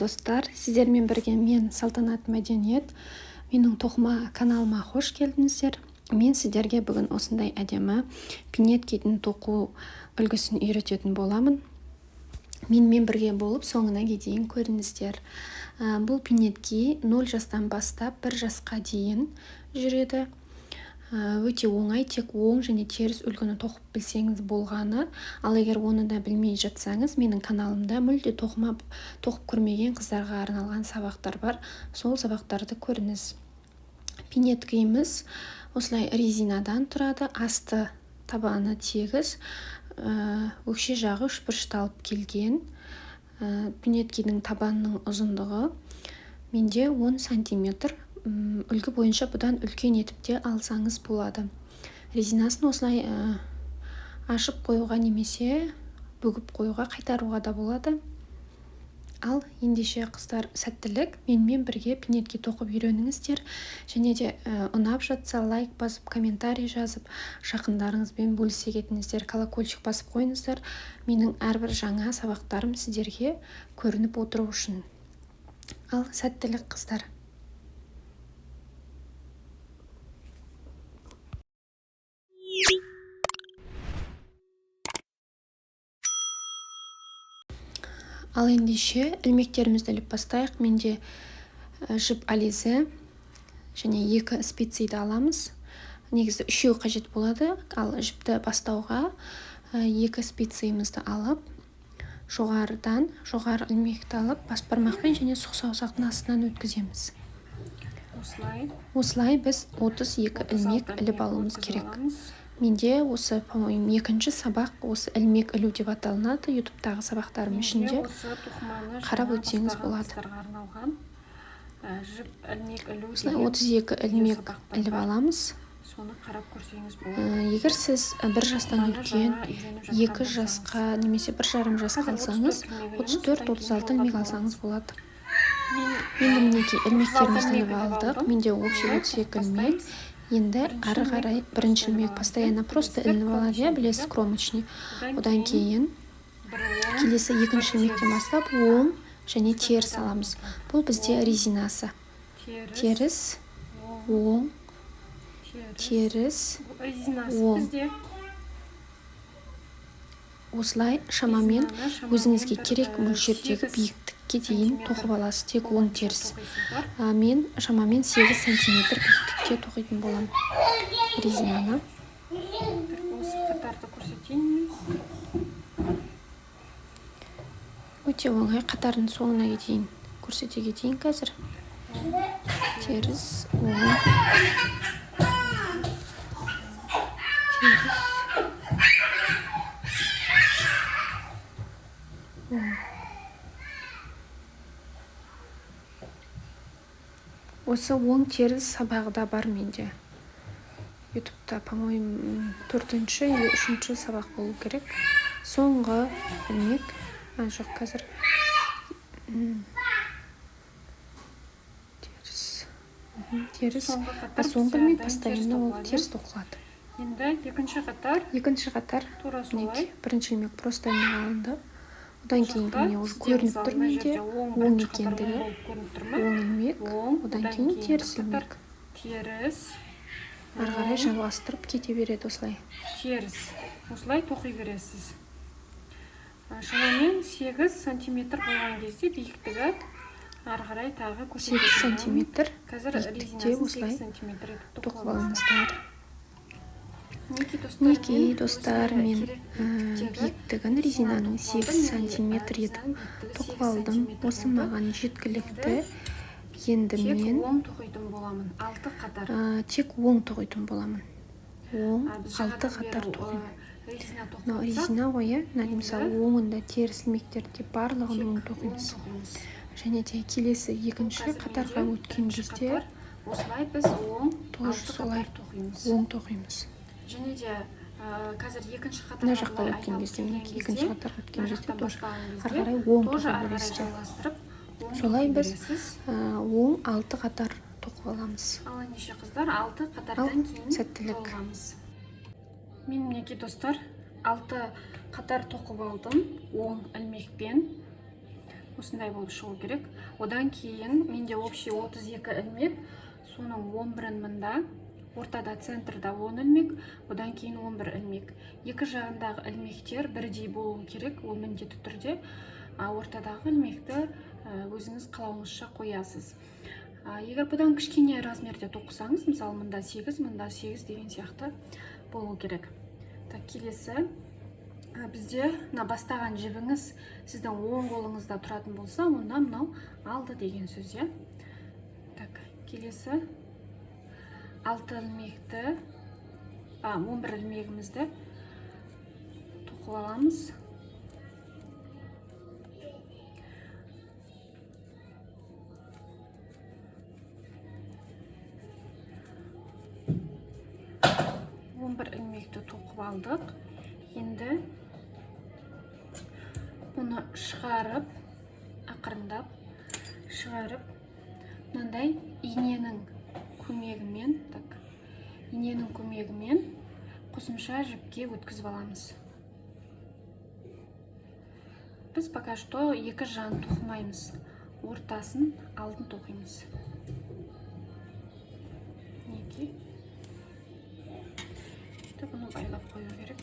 Достар, сіздермен бірге мен, Салтанат Мәдениет. Менің тоқыма каналыма қош келдіңіздер. Мен сіздерге бүгін осындай әдемі пинеткидің тоқу үлгісін үйрететін боламын. Менімен бірге болып соңына дейін көріңіздер. Бұл пинетки 0 жастан бастап 1 жасқа дейін жүреді. Өте оңай, тек оң және теріс үлгіні тоқып білсеңіз болғаны. Ал егер оны да білмей жатсаңыз, менің каналымда мүлде тоқыма тоқып көрмеген қыздарға арналған сабақтар бар. Сол сабақтарды көріңіз. Пинеткиіміз осылай резинадан тұрады, асты табаны тегіс, өкше жағы үшбұрышталып келген. Пинеткидің табанының ұзындығы менде 10 сантиметр. Үлгі бойынша бұдан үлкен етіп те алсаңыз болады. Резинасын осылай ашып қоюға немесе бүгіп қоюға, қайтаруға да болады. Ал ендеше, қыздар, сәттілік, менімен бірге пинетки тоқып үйреніңіздер. Және де ұнап жатса, лайк басып, комментарий жазып, жақындарыңызбен бөлісе кетіңіздер, колокольчик басып қойыңыздар. Менің әрбір жаңа сабақтарым сіздерге көрініп отыру үшін. Ал сәттілік, қыздар. Ал ендеше ілмектерімізді іліп бастайық. Менде жіп Ализе және 2 спицияды аламыз. Негізі үшеу қажет болады. Ал жіпті бастауға 2 спициямызды алып, жоғарыдан жоғары ілмекті алып, бас бармақпен және сұқ саусақтың астынан өткіземіз. Осылай. Осылай біз 32 ілмек іліп алуымыз керек. Менде осы, по-моему, екінші сабақ осы ілмек ілу деп аталынады. Ютубтағы сабақтарым ішінде қарап өтсеңіз болады. Осылай 32 ілмек іліп аламыз. Соны қарап көрсеңіз болады. Егер сіз 1 жастан үлкен, 2 жасқа немесе 1,5 жасқа алсаңыз, 34-36 ілмек алсаңыз болады. Енді мінекей ілмектерімізді іліп алдық. Менде общий 32 ілмек. Енді ары қарай бірінші ілмек постоянно просто ілініп алады, иә, білесіз, кромочный. Одан кейін келесі екінші ілмектен бастап оң және теріс аламыз. Бұл бізде резинасы. Теріс, оң, теріс, оң. Осылай шамамен өзіңізге керек мөлшердегі биіктікке дейін тоқып аласыз, тек оң теріс. Мен шамамен 8 сантиметр биіктікте тоқитын боламын резинаны. Осы қатарды көрсетейін. Өте оңай, қатардың соңына дейін көрсете кетейін қазір. Теріс, оң, теріс, оң. Осы оң теріс сабағы да бар менде. Ютубта, по-моему, 4-ші или 3-ші сабақ болу керек. Соңғы ілмек, жоқ, қазір. Теріс. Теріс. Соңғы ілмек постоянно ол теріс тоқылады. Енді екінші қатар. Екінші қатар. Тура солай. Бірінші ілмек просто ілмек алынды. Одан кейін міне уже көрініп тұр менде оң екендігі. Оң ілмек, одан кейін теріс ілмек. Теріс. Ары қарай жалғастырып кете береді осылай. Теріс. Осылай тоқи бересіз. Шамамен 8 сантиметр болған кезде биіктігі ары қарай тағы көрсететін. 8 сантиметр биіктікте осылай тоқып алыңыздар. Мінекей, достар, мен биіктігін резинаның 8 сантиметр етіп тоқып алдым. Осы маған жеткілікті. Енді мен тек оң тоқитын боламын. 6 қатар. Тек оң тоқитын боламын. Оң 6 қатар тоқимын. Мынау резина ғой, иә? Мына мысалы оңында теріс ілмектерді барлығын оң тоқимыз. Және де келесі екінші қатарға өткен кезде осылай біз оң тоже солай оң тоқимыз. Және де қазір екінші қатарға мына жаққа өткен кезде, мінекей екінші қатарға өткен кезде тоже ары қарай оң тоқи бересіздер. Солай біз оң 6 қатар тоқып аламыз. Ал ендеше, қыздар, 6 қатардан кейін сәттілік. Мен мінекей, достар, 6 қатар тоқып алдым оң ілмекпен. Осындай болып шығу керек. Одан кейін менде общий 32 ілмек, соның 11-ін мында, ортада, центрда 10 ілмек, одан кейін 11 ілмек. Екі жағындағы ілмектер бірдей болуы керек, ол міндетті түрде. Ортадағы ілмекті өзіңіз қалауыңызша қоясыз. Егер бұдан кішкене размерде тоқысаңыз, мысалы, мында 8, мында 8 деген сияқты болу керек. Так, келесі бізде мына бастаған жібіңіз сіздің оң қолыңызда тұратын болса, онда мынау алды деген сөз, иә. Так, келесі 6 ілмекті, 11 ілмегімізді тоқып аламыз. 11 ілмекті тоқып алдық. Енді бұны шығарып, ақырындап шығарып, мынандай иненің көмегімен, так, иненің көмегімен қосымша жіпке өткізіп аламыз. Біз пока что екі жағын тоқымаймыз, ортасын, алдын тоқимыз. Мінекей. Енді бұны байлап қою керек.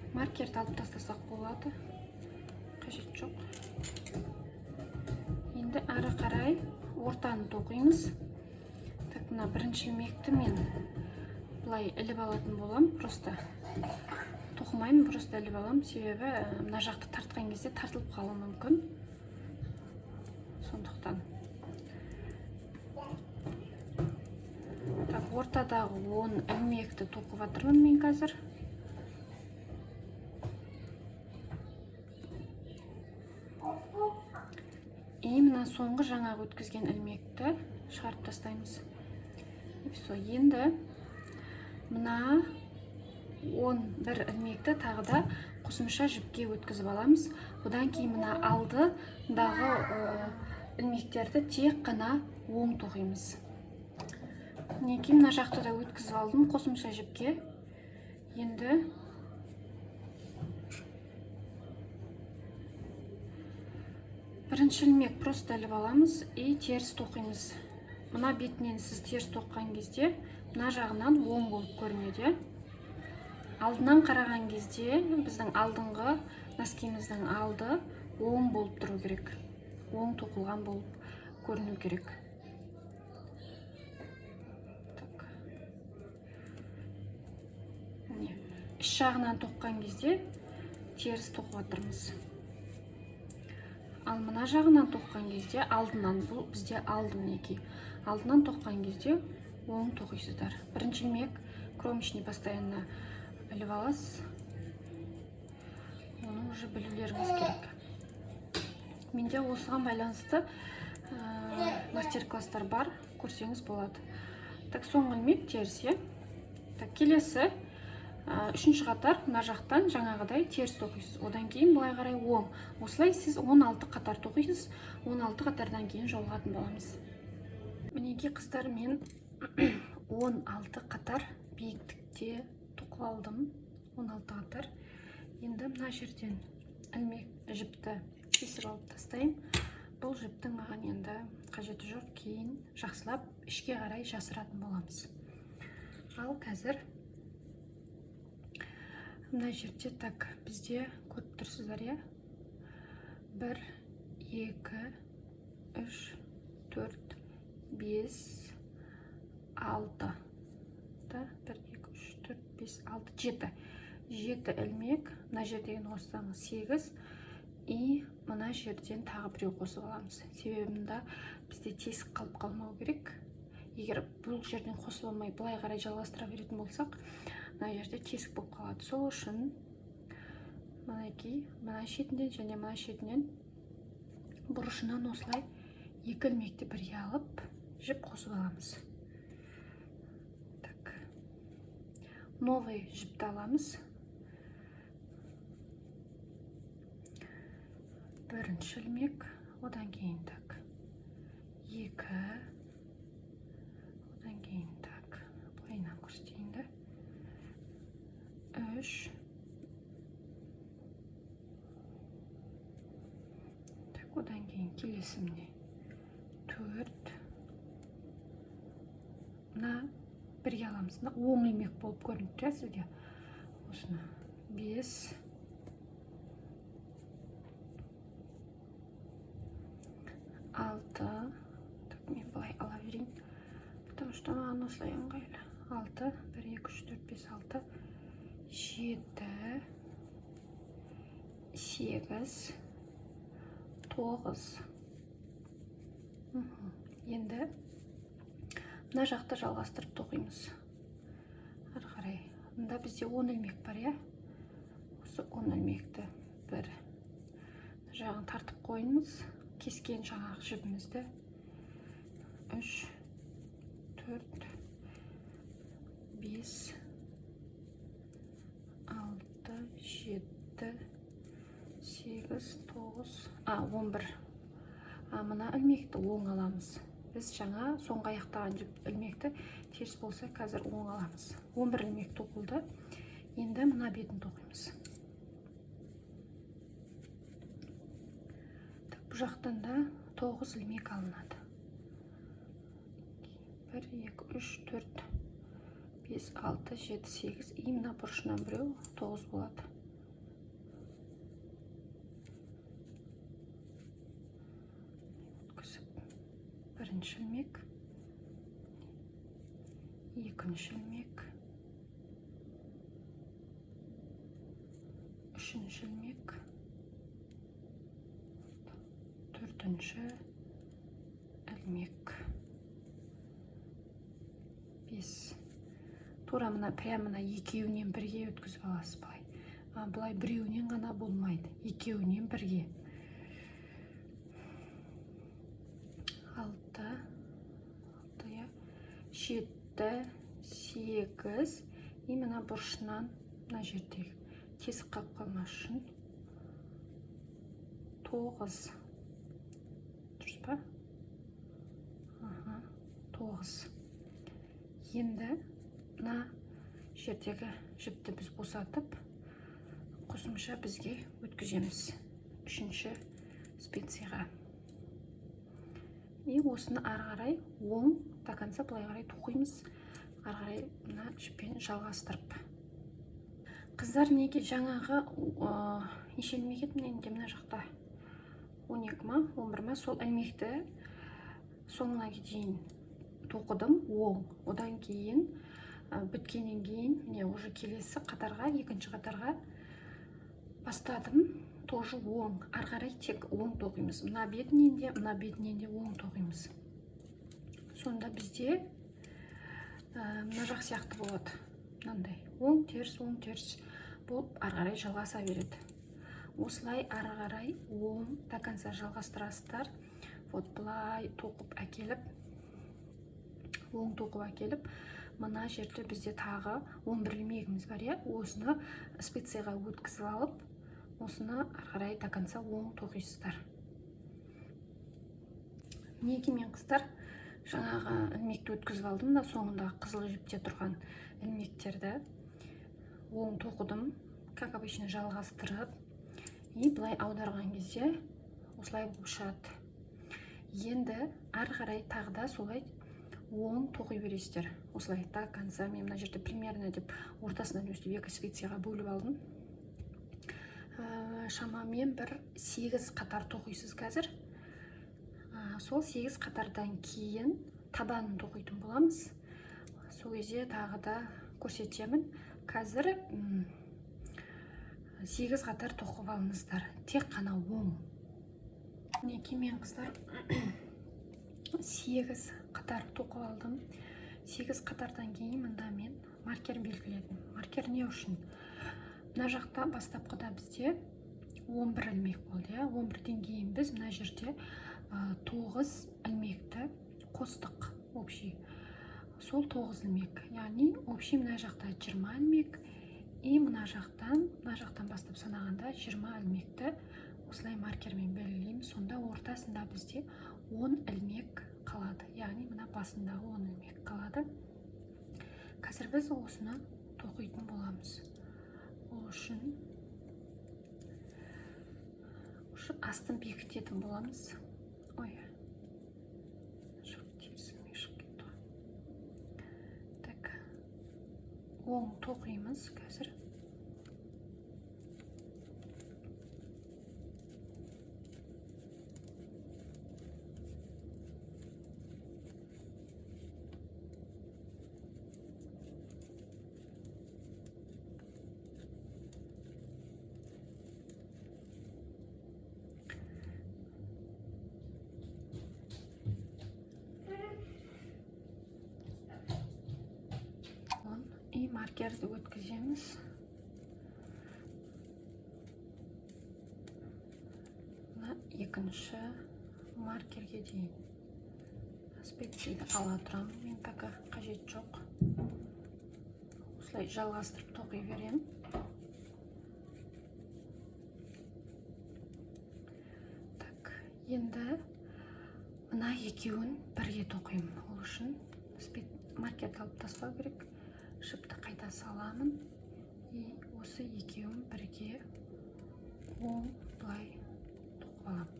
Маркерді алып тастасақ болады, қажет жоқ. Енді ары қарай ортаны тоқимыз. Так, мына бірінші ілмекті мен былай іліп алатын боламын, просто тоқымаймын, просто іліп аламын, себебі мына жақты тартқан кезде тартылып қалуы мүмкін. Сондықтан. Так, ортадағы 10 ілмекті тоқып жатырмын мен қазір. И мына соңғы жаңағы өткізген ілмекті шығарып тастаймыз. И все. Енді мына 11 ілмекті тағы да қосымша жіпке өткізіп аламыз. Одан кейін мына алдындағы ілмектерді тек қана оң тоқимыз. Мінекей, мына жақты да өткізіп алдым қосымша жіпке. Енді бірінші ілмек просто іліп аламыз и теріс тоқимыз. Мына бетінен сіз теріс тоққан кезде мына жағынан оң болып көрінеді. Алдынан қараған кезде біздің алдыңғы носкиміздің алды оң болып тұру керек. Оң тоқылған болып көріну керек. Так. Міне, іш жағынан тоққан кезде теріс тоқып жатырмыз. Ал мына жағынан тоққан кезде алдынан, бұл бізде алды мінекей. Алдынан тоққан кезде оң тоқисыздар. Бірінші ілмек кромочный постоянно іліп аласыз. Оны уже білулеріңіз керек. Менде осыған байланысты мастер-класстар бар, көрсеңіз болады. Так, соңғы ілмек теріс, иә. Так, келесі үшінші қатар мына жақтан жаңағыдай теріс тоқисыз. Одан кейін былай қарай оң. Осылай сіз 16 қатар тоқисыз. 16 қатардан кейін жолығатын боламыз. Мінекей, қыздар, мен 16 қатар биіктікте тоқып алдым. 16 қатар. Енді мына жерден ілмек жіпті кесіп алып тастаймын. Бұл жіптің маған енді қажеті жоқ, кейін жақсылап ішке қарай жасыратын боламыз. Ал қазір мына жерде, так, бізде көріп тұрсыздар, иә? 1, 2, 3, 4, 5, 6. Да, 1, 2, 3, 4, 5, 6, 7. 7 ілмек, мына жерден қоссаңыз 8, и мына жерден тағы біреу қосып аламыз. Себебі мында бізде тесік қалып қалмау керек. Егер бұл жерден қосыла алмай былай қарай жалғастыра беретін болсақ, мына жерде тесік болып қалады. Сол үшін мінекей мына шетінен және мына шетінен бұрышынан осылай екі ілмекті бірге алып жіп қосып аламыз. Так, новый жіпті аламыз. Бірінші ілмек, одан кейін, так, екі, одан кейін, так, былайынан Көрсетейін да. 3. Так, одан кейін келесі міне 4. Мына бірге аламыз. Мына оң ілмек болып көрініп тұр сізге. Осыны 5. 6. Так, мен былай ала берейін, потому что маған осылай ыңғайлы. 6, 1, 2, 3, 4, 5, 6, 7, 8, 9. Енді мына жақты жалғастырып тоқимыз. Ары қарай. Мында бізде 10 ілмек бар, иә? Осы 10 ілмекті бір жағын тартып қойыңыз. Кескен жаңағы жібімізді 3, 4, 5, 6, 7, 8, 9, 11. Мына ілмекті оң аламыз. Біз жаңа соңғы аяқтаған жіп ілмекті теріс болса, қазір оң аламыз. 11 ілмек тоқылды. Енді мына бетін тоқимыз. Так, бұл жақтан да 9 ілмек алынады. 1, 2, 3, 4, 5, 6, 7, 8. И мына бұрышынан біреу 9 болады. Өткізіп, бірінші ілмек, екінші ілмек, үшінші ілмек, төртінші ілмек, 5. Тура мына прямо мына екеуінен бірге өткізіп аласыз былай. Былай біреуінен ғана болмайды, екеуінен бірге. 6, 6, 7, 8. И мына бұрышынан мына жердегі тесік қалып қалмас үшін 9. Дұрыс па? 9. Енді мына жердегі жіпті біз босатып, қосымша бізге өткіземіз үшінші специяға. И осыны ары қарай оң до конца былай қарай тоқимыз, ары қарай мына жіппен жалғастырып. Қыздар, неге жаңағы неше ілмек еді? Міне, мына жақта 12 ма, 11 ма, сол ілмекті соңына дейін тоқыдым оң. Одан кейін біткеннен кейін міне уже келесі қатарға, екінші қатарға бастадым, тоже оң. Ары қарай тек оң тоқимыз. Мына бетінен де, мына бетінен де оң тоқимыз. Сонда бізде мына жақ сияқты болады. Мынандай оң теріс, оң теріс болып ары қарай жалғаса береді. Осылай ары қарай оң до конца жалғастырасыздар. Вот былай тоқып әкеліп, оң тоқып әкеліп, мына жерде бізде тағы 11 ілмегіміз бар, иә? Осыны специяға өткізіп алып, осыны ары қарай до конца оң тоқисыздар. Мінекей мен, қыздар, жаңағы ілмекті өткізіп алдым да, соңында қызыл жіпте тұрған ілмектерді оң тоқыдым, как обычно жалғастырып, и былай аударған кезде осылай болып шығады. Енді ары қарай тағы да солай оң тоқи бересіздер. Осылай до конца. Мен мына жерде примерно деп ортасынан өстіп екі спицияға бөліп алдым. Шамамен бір 8 қатар тоқисыз қазір. Сол 8 қатардан кейін табанын тоқитын боламыз. Сол кезде тағы да көрсетемін. Қазір 8 қатар тоқып алыңыздар, тек қана оң. Мінекей мен, қыздар, 8 қатар тоқып алдым. 8 қатардан кейін мында мен маркер белгіледім. Маркер не үшін? Мына жақта бастапқыда бізде 11 ілмек болды, иә? 11-ден кейін біз мына жерде 9 ілмекті қостық общий. Сол 9 ілмек, яғни общий мына жақта 20 ілмек, и мына жақтан бастап санағанда 20 ілмекті осылай маркермен белгілейміз. Сонда ортасында бізде 10 ілмек қалады, яғни мына басындағы 10 ілмек қалады. Қазір біз осыны тоқитын боламыз. Ол үшін астын бекітетін боламыз. Ой, жоқ, теріс ілмек шығып кетті ғой. Так, оң тоқимыз қазір. И маркерді өткіземіз. Мына екінші маркерге дейін. Специді ала тұрамын, мен пока қажет жоқ. Осылай жалғастырып тоқи беремін. Так, енді мына екеуін бірге тоқимын. Ол үшін маркерді алып тастау керек. Жіпті қайта саламын. И осы екеуін бірге оң былай тоқып аламын.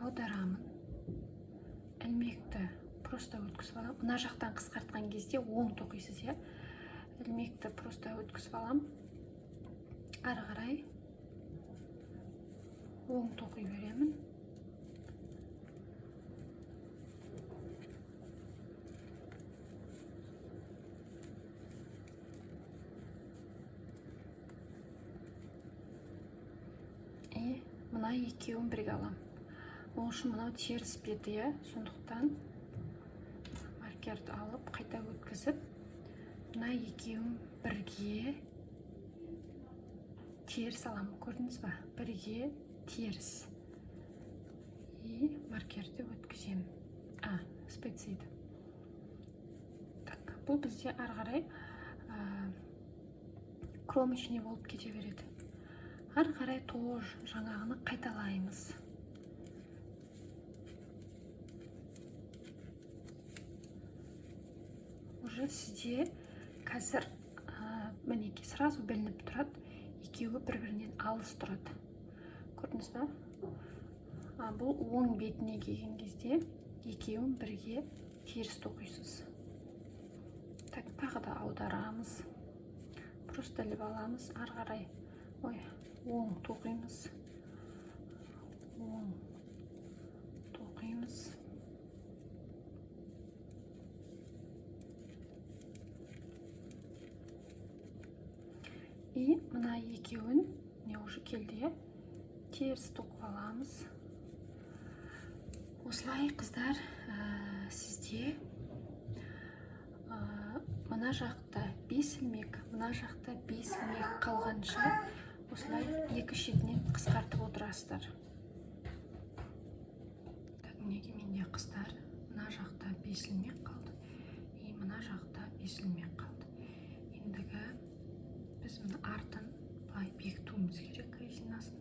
Аударамын. Ілмекті просто өткізіп аламын. Мына жақтан қысқартқан кезде оң тоқисыз, иә? Ілмекті просто өткізіп аламын. Ары қарай оң тоқи беремін. И мына екеуін бірге аламын. Ол үшін мынау теріс беті, иә? Сондықтан маркерді алып қайта өткізіп, мына екеуін бірге теріс аламын. Көрдіңіз ба? Бірге теріс. И маркерді өткіземін. Специді. Так, бұл бізде ары қарай кромочный болып кете береді. Ары қарай тоже жаңағыны қайталаймыз. Уже сізде қазір, мінекей сразу білініп тұрады, екеуі бір-бірінен алыс тұрады. Көрдіңіз ба? Бұл оң бетіне келген кезде екеуін бірге теріс тоқисыз. Так, тағы да аударамыз. Просто іліп аламыз. Ары қарай, ой, оң тоқимыз. Оң тоқимыз. И мына екеуін, міне уже келді, иә? Теріс тоқып аламыз. Осылай, қыздар, сізде, мына жақта 5 ілмек, мына жақта 5 ілмек қалғанша осылай екі шетінен қысқартып отырасыздар. Так, мінекей менде, қыздар, мына жақта 5 ілмек қалды, и мына жақта 5 ілмек қалды. Ендігі біз мына артын былай бекітуіміз керек резинасын.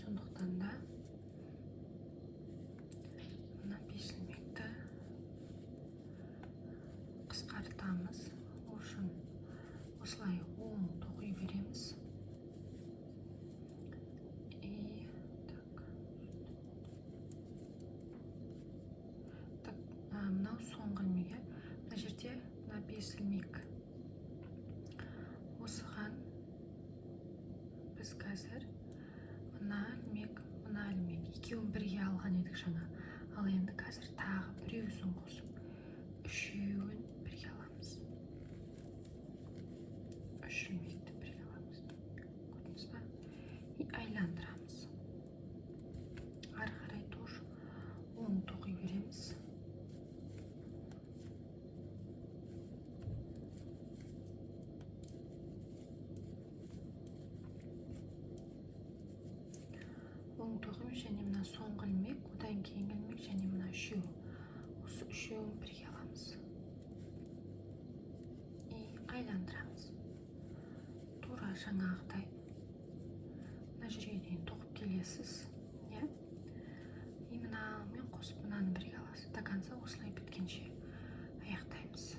Сондықтан да мына 5 ілмекті қысқартамыз. Ол үшін осылай оң тоқи береміз. И так. Так, мынау соңғы ілмек, иә? Мына жерде мына 5 ілмек. Осыған біз қазір мына ілмек, мына ілмек екеуін бірге алған едік жаңа. Ал енді қазір тағы біреусін қосып, үшеуін бірге аламыз. Үш ілмекті бірге аламыз. Көрдіңіз ба? И айландырамыз. Ары қарай тоже оң тоқи береміз. Оң тоқимыз және мына соңғы ілмек, одан кейінгі ілмек және мына үшеуі. Осы үшеуін бірге аламыз. И айландырамыз. Тура жаңағыдай мына жерге дейін тоқып келесіз, иә? И мынаумен қосып мынаны бірге аламыз. аласыз. До конца осылай біткенше аяқтаймыз.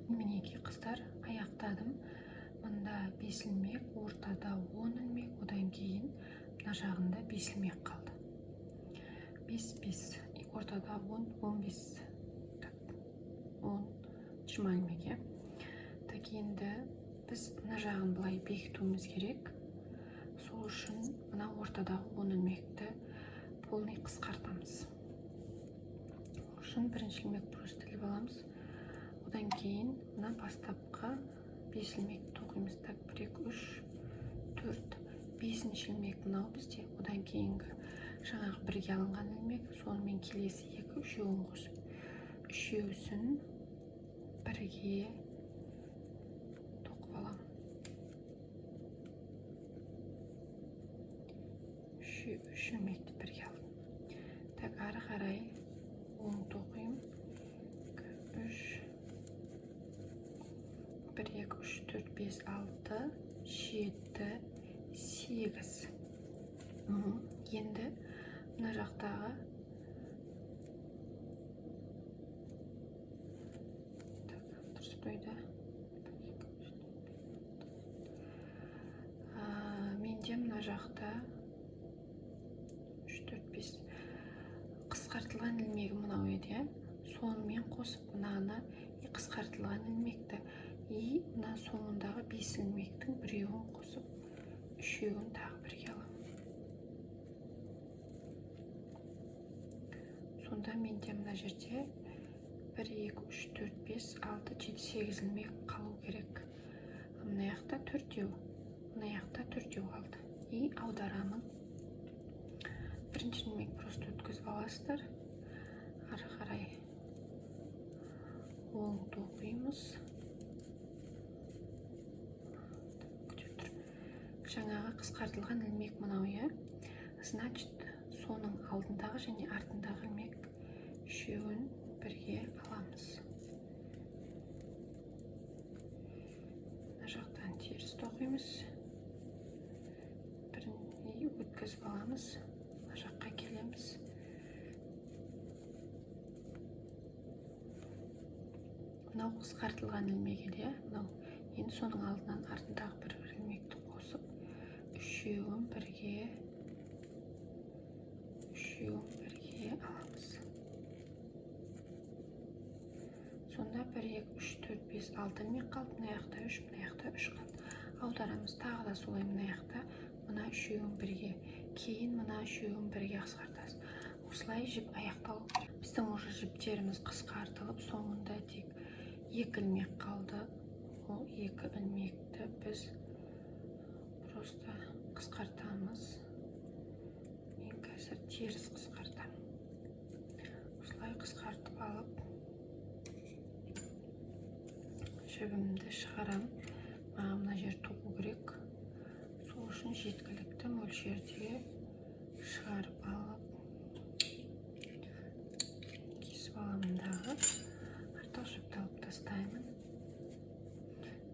Мінекей, қыздар, аяқтадым. Мында 5 ілмек, ортада 10 ілмек, одан кейін мына жағында 5 ілмек қалды. 5, 5, ортада 10, 15, так, 10, 20 ілмек, иә. Так, енді біз мына жағын былай бекітуіміз керек. Сол үшін мына ортадағы 10 ілмекті полный қысқартамыз. Ол үшін бірінші ілмек просто іліп аламыз. Одан кейін мына бастапқы 5 ілмек тоқимыз. Так, 1, 2, 3, 4, 5-ші ілмек мынау бізде. Одан кейінгі жаңағы бірге алынған ілмек, сонымен келесі 2, үшеуін қосып, үшеуісін бірге тоқып аламын. Үш ілмекті бірге алдым. Так, ары қарай 10 тоқимын. 3, 1, 2, 3, 4, 5, 6, 7, 8. Енді мына жақтағы так, дұрыс қойды. Менде мына жақта 3, 4, 5 қысқартылған ілмегі мынау еді, иә? Сонымен қосып мынаны қысқартылған ілмекті и мына соңындағы 5 ілмектің біреуін қосып, үшеуін тағы бірге аламын. Сонда менде мына жерде 1, 2, 3, 4, 5, 6, 7, 8 ілмек қалу керек. Мына жақта төртеу, мына жақта төртеу қалды. И аударамын. Бірінші ілмек просто өткізіп аласыздар. Ары қарай оң тоқимыз. Күте тұр. Жаңағы қысқартылған ілмек мынау, иә? Значит, соның алдындағы және артындағы ілмек үшеуін бірге аламыз. Мына жақтан теріс тоқимыз. Бірін өткізіп аламыз. Мына жаққа келеміз. Мынау қысқартылған ілмек еді, иә? Мынау. Енді соның алдынан артындағы бір ілмекті қосып, үшеуін бірге аламыз. Сонда 1, 2, 3, 4, 5, 6 ілмек қалды. Мына жақта 3, мына жақта 3 қалды. Аударамыз. Тағы да солай мына жақта мына үшеуін бірге, кейін мына үшеуін бірге қысқартасыз. Осылай жіп аяқталу керек. Біздің уже жіптеріміз қысқартылып, соңында тек 2 ілмек қалды. Ол 2 ілмекті біз просто қысқартамыз. Мен қазір теріс қысқартамын. Осылай қысқартып алып, жібімді шығарамын. Маған мына жер тоқу керек. Сол үшін жеткілікті мөлшерде шығарып алып, кесіп аламын дағы, артық жіпті алып тастаймын.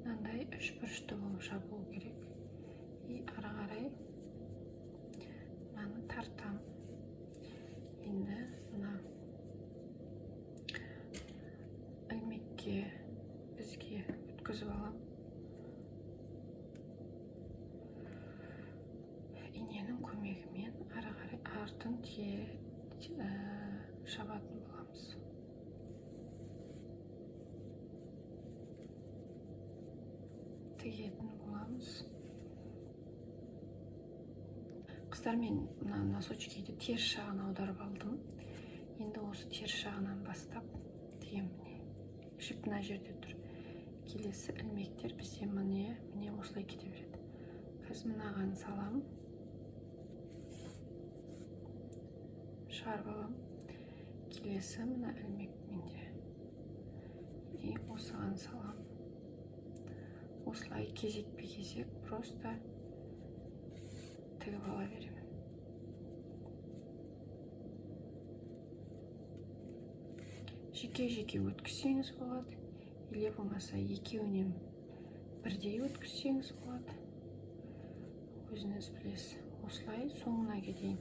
Мынандай үш бұрышты болып жабылу керек. И ары қарай мынаны тартам. Енді мына ілмекке бізге өткізіп алам. Иненің көмегімен ары қарай артын жабатын боламыз. Тігетін боламыз. Қыздар, мен мына носочкиді теріс жағына аударып алдым. Енді осы теріс жағынан бастап тігемін. Міне, жіп мына жерде тұр. Келесі ілмектер бізде міне осылай кете береді. Қазір мынаған салам. Шығарып алам. Келесі мына ілмек менде. И осыған салам. Осылай кезекпе-кезек просто тігіп ала беремін. Жеке-жеке өткізсеңіз болады, или болмаса екеуінен бірдей өткізсеңіз болады. Өзіңіз білесіз. Осылай соңына дейін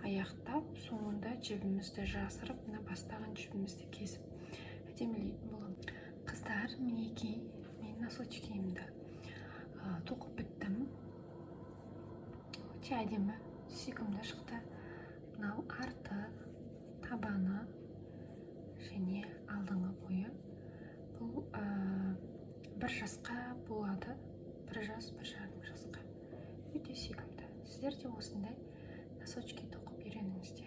Аяқтап, соңында жібімізді жасырып, мына бастаған жібімізді кесіп, әдемілейтін боламыз. Қыздар, мінекей, мен носочкиімді тоқып біттім. Өте әдемі, сүйкімді шықты. Мынау арты, табаны және алдыңғы бойы. Бұл 1 жасқа болады, 1 жас, 1,5 жасқа. Өте сүйкімді. Сіздер де осындай носочки тоқып үйреніңіздер.